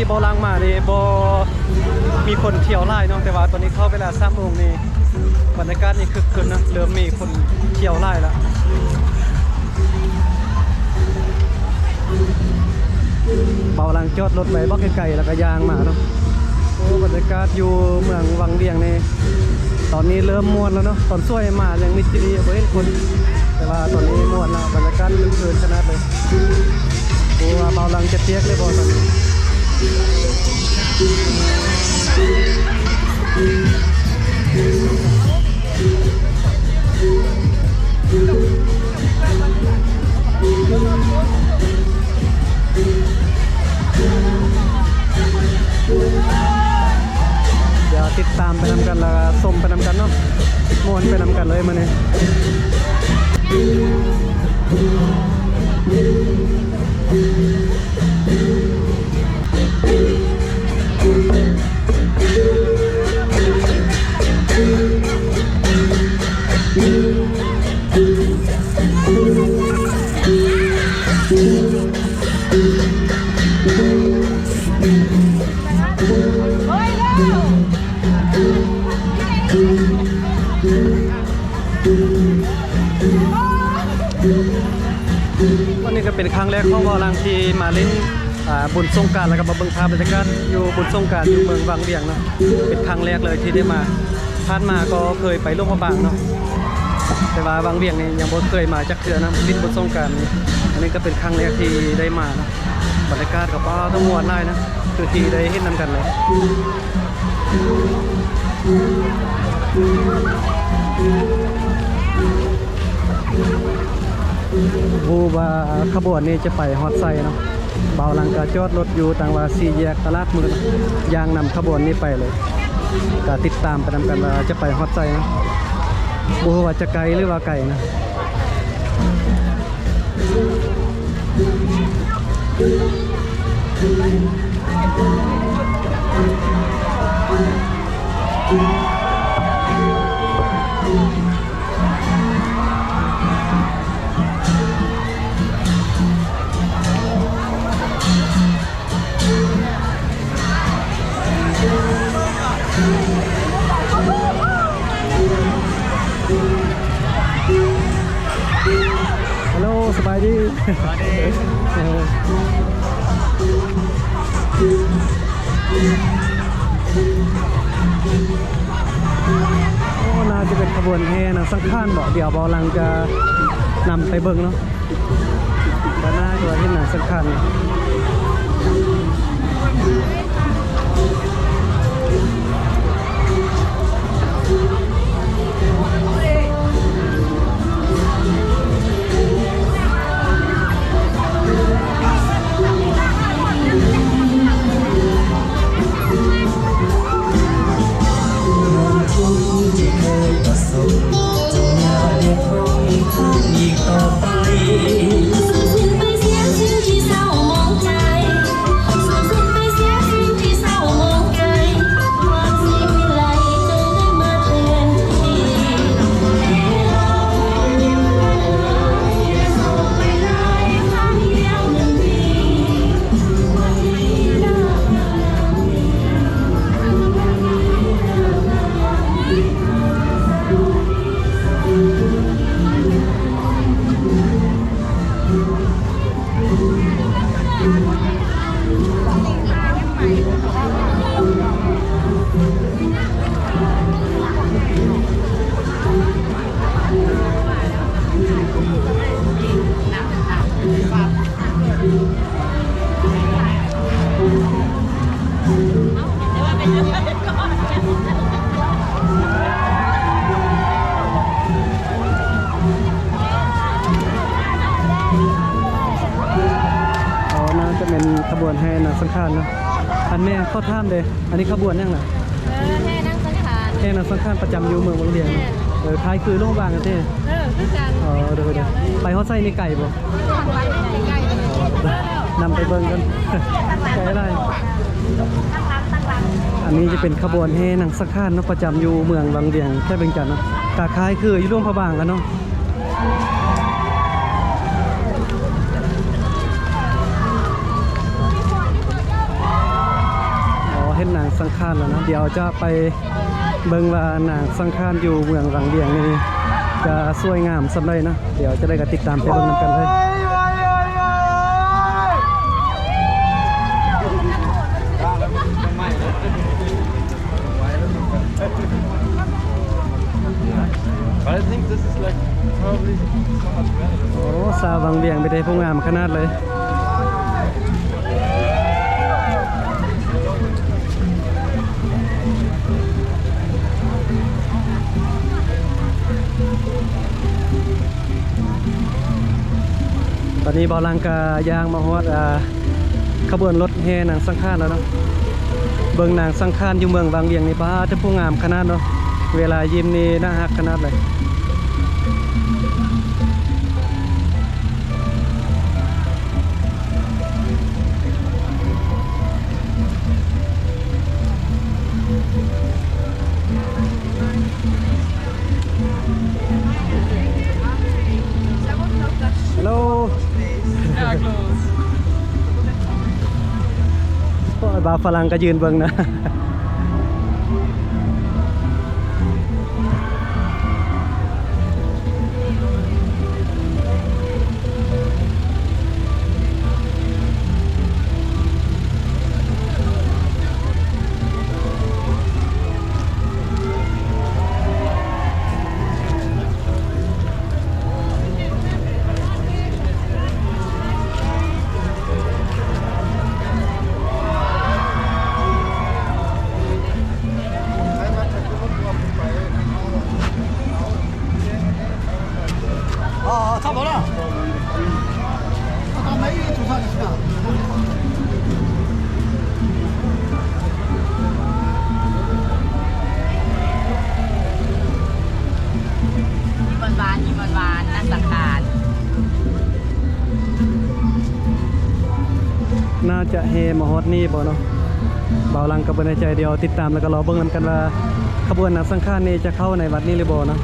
ເບົາຫຼັງມານີ້ບໍ່ມີຄົນທ່ຽວຫຼາຍເນາະ, ແຕ່ວ່າຕອນນີ້ເຂົ້າເວລາສາມໂມງນີ້ ບັນຍາກາດນີ້ຄຶກຄື້ນນະ, ເລີ່ມມີຄົນທ່ຽວຫຼາຍລະ. ເບົາຫຼັງຈອດລົດໄວ້ບໍ່ໄກໆ ແລ້ວກໍຍ່າງມາເນາະ. ໂອ້ ບັນຍາກາດຢູ່ເມືອງວັງວຽງນີ້ ຕອນນີ້ເລີ່ມມ່ວນແລ້ວເນາະ. ຕອນສວຍມາຍັງມິດຈີ່ດີ ບໍ່ເຫັນຄົນ, ແຕ່ວ່າຕອນນີ້ມ່ວນແລ້ວ, ບັນຍາກາດຄຶກຄື້ນຂະໜາດເລີຍ. ບໍ່ຮູ້ວ່າເບົາຫຼັງຈະແຕກຫຼືບໍ່ຕອນນີ້. ດຽວຕິດຕາມໄປນຳກັນ ແລ້ວກໍຊົມໄປນຳກັນເນາະ, ມ່ວນໄປນຳກັນເລີຍມື້ນີ້. ອັນນີ້ກໍເປັນຄັ້ງແລກຂອງເບົາຫຼັງທີ່ມາຫຼິ້ນ ອ່າ ບຸນສົງການ ແລ້ວກໍມາເບິ່ງພາບບັນຍາກາດຢູ່ບຸນສົງການຢູ່ເມືອງວັງວຽງເນາະ. ເປັນຄັ້ງແລກເລີຍທີ່ໄດ້ມາ, ຜ່ານມາກໍເຄີຍໄປຫຼວງພະບາງເນາະ, ແຕ່ວ່າວັງວຽງນີ້ຍັງບໍ່ເຄີຍມາຈັກເທື່ອນະ, ຫຼິ້ນບຸນສົງການນີ້. ອັນນີ້ກໍເປັນຄັ້ງແລກທີ່ໄດ້ມາເນາະ. ບັນຍາກາດກໍ ປາດ ມ່ວນຫຼາຍນະ, ຄືທີ່ໄດ້ເຫັນນຳກັນເລີຍ. ຮູ້ວ່າຂະບວນນີ້ຈະໄປຮອດໃສເນາະ. ເບົາຫຼັງກະຈອດລົດຢູ່ທາງວ່າສີ່ແຍກຕະຫຼາດມືດ, ຍ່າງນຳຂະບວນນີ້ໄປເລີຍ. ກະຕິດຕາມໄປນຳກັນວ່າຈະໄປຮອດໃສເນາະ. ບໍ່ຮູ້ວ່າຈະໄກຫຼືວ່າໄກນະ. Hello ສະບາຍດີ. ໂອ້ ໜ້າຈະເປັນຂະບວນແຫ່ນາງສັງຂານບໍ? ດຽວເບົາຫຼັງຈະນຳໄປເບິ່ງເນາະ. ດ້ານໜ້າກໍເຫັນນາງສັງຂານ.ອໍ ໜ້າຈະແມ່ນຂະບວນແຫ່ນາງສັງຂານເນາະ. ອັນແມ່ ຂໍຖາມເດ້ ອັນນີ້ຂະບວນຫຍັງນະ? ເອີ ແຫ່ນາງສັງຂານ. ແຫ່ນາງສັງຂານປະຈຳຢູ່ເມືອງວັງວຽງ. ແມ່ນ. ເອີ ຄ້າຍຄືຫຼວງພະບາງແທ້. ເອີ ຄືກັນ. ອໍ ໂດຍໆ. ໄປຮອດໃສນີ້ໄກບໍ່? ນຳໄປເບິ່ງກັນ ໄກຫຼາຍ. ອັນນີ້ຈະເປັນຂະບວນແຫ່ນາງສັງຂານເນາະ ປະຈຳຢູ່ເມືອງວັງວຽງ ແຂວງວຽງຈັນເນາະ. ກະຄ້າຍຄືຢູ່ຫຼວງພະບາງກັນເນາະ. ໂອ້ ເຫັນນາງສັງຂານແລ້ວເນາະ ດຽວຈະໄປເບິ່ງວ່ານາງສັງຂານຢູ່ເມືອງວັງວຽງນີ້ຈະສວຍງາມສ່ຳໃດເນາະ ດຽວຈະໄດ້ກໍຕິດຕາມໄປເບິ່ງນຳກັນເລີຍ. But I think this is, like, probably so much better. ໂອ້ ສາວວັງວຽງໄປໄດ້ຜູ້ງາມຂະໜາດເລີຍ. ຕອນນີ້ບ່າວຫຼັງກະຍ່າງມາຮອດ ອ່າ ຂະບວນລົດແຫ່ນາງສັງຂານແລ້ວເນາະ. ເບິ່ງນາງສັງຂານຢູ່ເມືອງວັງວຽງນີ້ ປາດ ເປັນຜູ້ງາມຂະໜາດເນາະ. ເວລາຍິ້ມນີ້ໜ້າຮັກຂະໜາດເລີຍ. Hello. ໂອ້ຍ ບ່າວຝຣັ່ງກໍຢືນເບິ່ງນະ. ໜ້າຈະແຫ່ມາຮອດນີ້ບໍ່ເນາະ? ບ່າວຫຼັງກໍບໍ່ແນ່ໃຈ, ດຽວຕິດຕາມແລ້ວກໍລໍເບິ່ງນຳກັນວ່າ ຂະບວນນາງສັງຂານນີ້ຈະເຂົ້າໃນວັດນີ້ຫຼືບໍ່ເນາະ?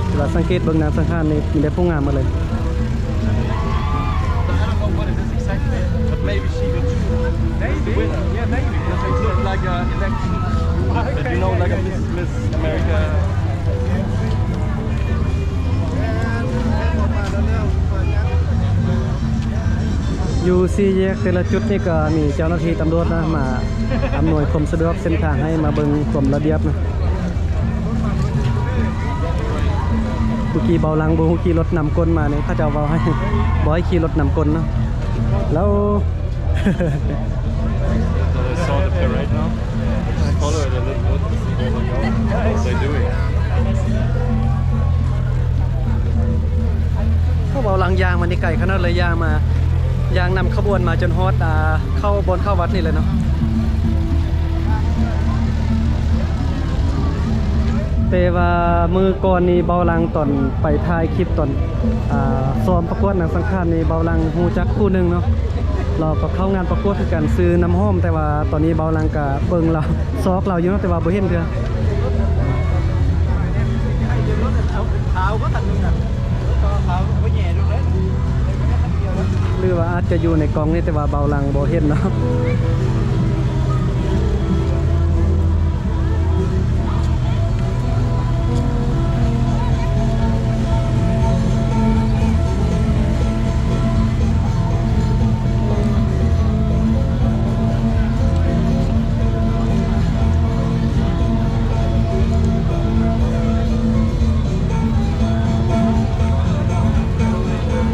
ແຕ່ວ່າສັງເກດເບິ່ງນາງສັງຂານນີ້ມີແຕ່ຜູ້ງາມໝົດເລີຍ. I don't know what it is exactly, but maybe she will win. Yeah, maybe. Because it's not like a election, but, you know, like a Miss, Miss America. ຢູ່ສີ່ແຍກແຕ່ລະຈຸດນີ້ກໍມີເຈົ້າໜ້າທີ່ຕຳຫຼວດນະ ມາອຳນວຍຄວາມສະດວກເສັ້ນທາງໃຫ້ ມາເບິ່ງຄວາມລະບຽບນະ. ເມື່ອກີ້ບ່າວຫຼັງບໍ່ຮູ້ຂີ່ລົດນຳກົ້ນມານີ້ ເຂົາເຈົ້າເວົ້າໃຫ້ ບໍ່ໃຫ້ຂີ່ລົດນຳກົ້ນເນາະ. ແລ້ວ So they saw the parade now. Just follow it a little bit and see where they go. What they doing? ເພາະວ່າຫຼັງຍ່າງມານີ້ໄກຂະໜາດເລີຍ, ຍ່າງມາ ຍ່າງນຳຂະບວນມາຈົນຮອດ ອ່າ ເຂົ້າບ່ອນເຂົ້າວັດນີ້ແຫຼະເນາະ. ແຕ່ວ່າມື້ກ່ອນນີ້ ບ່າວຫຼັງຕອນໄປຖ່າຍຄລິບຕອນ ອ່າ ຊ້ອມປະກວດນາງສັງຂານນີ້ ບ່າວຫຼັງຮູ້ຈັກຜູ້ໜຶ່ງເນາະ, ລາວກໍເຂົ້າງານປະກວດຄືກັນ ຊື່ນ້ຳຫອມ. ແຕ່ວ່າຕອນນີ້ບ່າວຫຼັງກະເບິ່ງລາວ ຊອກລາວຢູ່ເນາະ ແຕ່ວ່າບໍ່ເຫັນເທື່ອ. ຫຼືວ່າອາດຈະຢູ່ໃນກ້ອງນີ້ ແຕ່ວ່າບ່າວຫຼັງບໍ່ເຫັນເນາະ.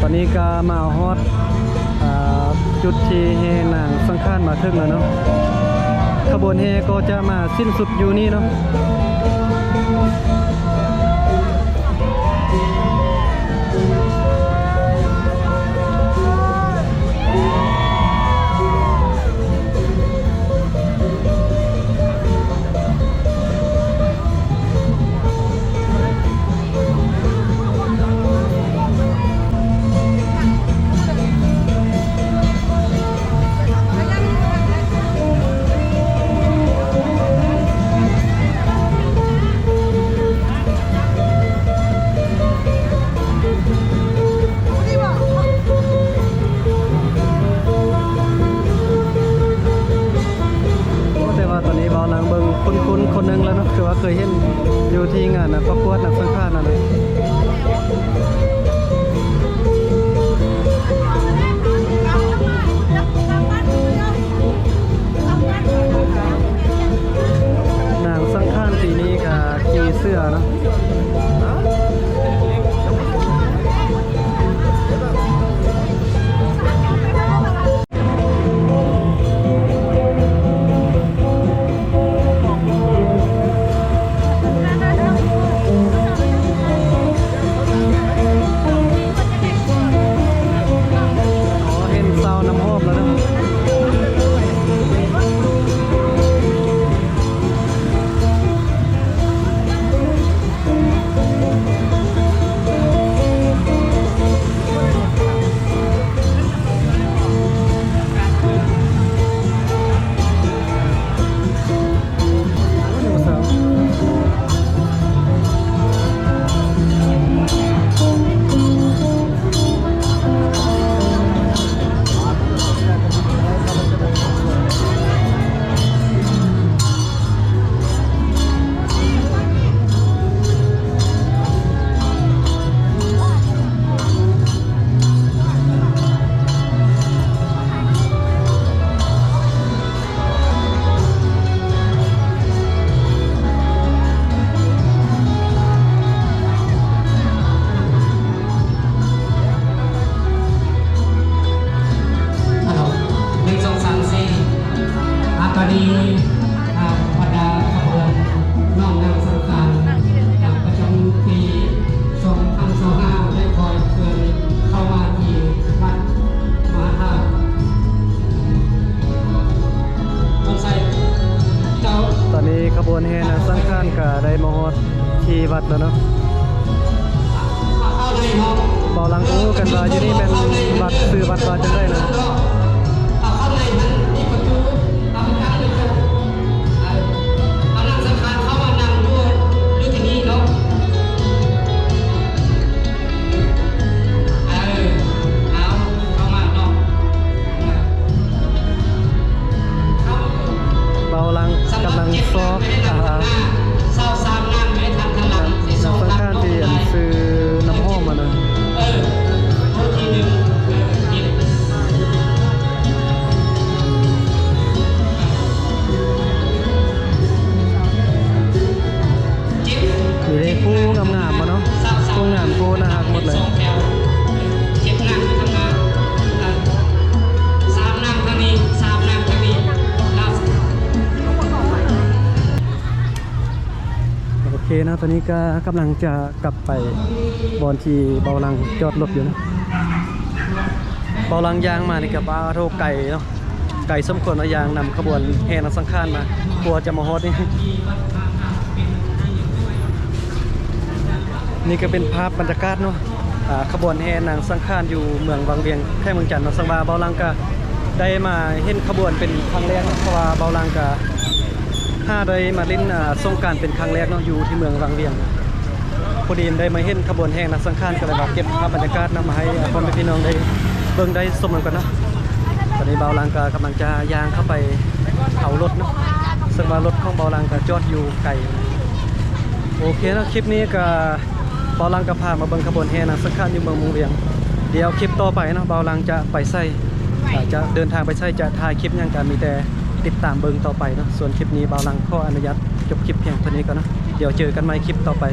ຕອນນີ້ກໍມາຮອດ ອ່າ ຈຸດທີ່ແຫ່ນາງສັງຂານມາເຖິງແລ້ວເນາະ. ຂະບວນແຫ່ກໍຈະມາສິ້ນສຸດຢູ່ນີ້ເນາະ. ຕ ກວດນາງສັງຂານນັ້ນນະ. ນາງສັງຂານປີນີ້ກະຂີ່ເສືອເນາະ. ອໍ ເຫັນຊາວນ້ຳຫອມແລ້ວເນາະ. ເອົາ ໜຶ່ງ ສອງ ສາມ ສີ່ ອາ ຕອນນີ້ ອາ ບັນດາຂະບວນນ້ອງນາງສັງຂານ ອາ ປະຈຳປີສອງພັນຊາວຫ້າ ໄດ້ຄ່ອຍເຄື່ອນເຂົ້າມາທີ່ວັດມະຫາທາດ ຕອນນີ້ຂະບວນແຫ່ນາງສັງຂານກະໄດ້ມາຮອດທີ່ວັດແລ້ວເນາະ. ເບົາຫຼັງບໍ່ຮູ້ຄືກັນວ່າຢູ່ນີ້ແມ່ນວັດ ຊື່ວັດວ່າຈັ່ງໃດນະ. ເບົາຫຼັງກຳລັງຊອກ ອາ ນາງສັງຂານທີ່ອັນຊື່ນ້ຳຫອມຫັ້ນນະ. ມີເດ້ຄູ່ງາມໆ ບໍ່ເນາະ ຄູ່ງາມຄູ່ໜ້າຮັກໝົດເລີຍ. ໂອເຄເນາະ ຕອນນີ້ກະກຳລັງຈະກັບໄປບ່ອນທີ່ເບົາຫຼັງຈອດລົດຢູ່ເນາະ. ເບົາຫຼັງຍ່າງມານີ້ກະ ປາໂທ ໄກເນາະ. ໄກສົມຄວນເນາະ ຍ່າງນຳຂະບວນແຫ່ນາງສັງຂານມາ ກວ່າຈະມາຮອດນີ້. ນີ້ກະເປັນພາບບັນຍາກາດເນາະ ອາ ຂະບວນແຫ່ນາງສັງຂານຢູ່ເມືອງວັງວຽງ ແຂວງວຽງຈັນເນາະ. ສັງວ່າເບົາຫຼັງກະໄດ້ມາເຫັນຂະບວນເປັນຄັ້ງແລກເນາະ ເພາະວ່າເບົາຫຼັງກະຫາໄດ້ມາຫຼິ້ນ ອາ ສົງການເປັນຄັ້ງແລກເນາະ ຢູ່ທີ່ເມືອງວັງວຽງ. ພໍດີໄດ້ມາເຫັນຂະບວນແຫ່ນາງສັງຂານ ກະເລີຍວ່າເກັບພາບບັນຍາກາດນຳມາໃຫ້ພໍ່ແມ່ພີ່ນ້ອງໄດ້ເບິ່ງໄດ້ຊົມນຳກັນເນາະ. ຕອນນີ້ເບົາຫຼັງກະກຳລັງຈະຍ່າງເຂົ້າໄປເອົາລົດເນາະ ເຊິ່ງວ່າລົດຂອງເບົາຫຼັງກະຈອດຢູ່ໄກ. ໂອເຄເນາະ ຄລິບນີ້ກະເບົາຫຼັງກະພາມາເບິ່ງຂະບວນແຫ່ນາງສັງຂານຢູ່ເມືອງວັງວຽງ. ດຽວຄລິບຕໍ່ໄປເນາະ ເບົາຫຼັງຈະໄປໃສ ອາ ຈະເດີນທາງໄປໃສ ຈະຖ່າຍຄລິບຫຍັງ ກະມີແຕ່ຕິດຕາມເບິ່ງຕໍ່ໄປເນາະ. ສ່ວນຄລິບນີ້ເບົາຫຼັງຂໍອະນຸຍາດຈົບຄລິບພຽງເທົ່ານີ້ກ່ອນເນາະ. ດຽວເຈີກັນໃໝ່ຄລິບຕໍ່ໄປ.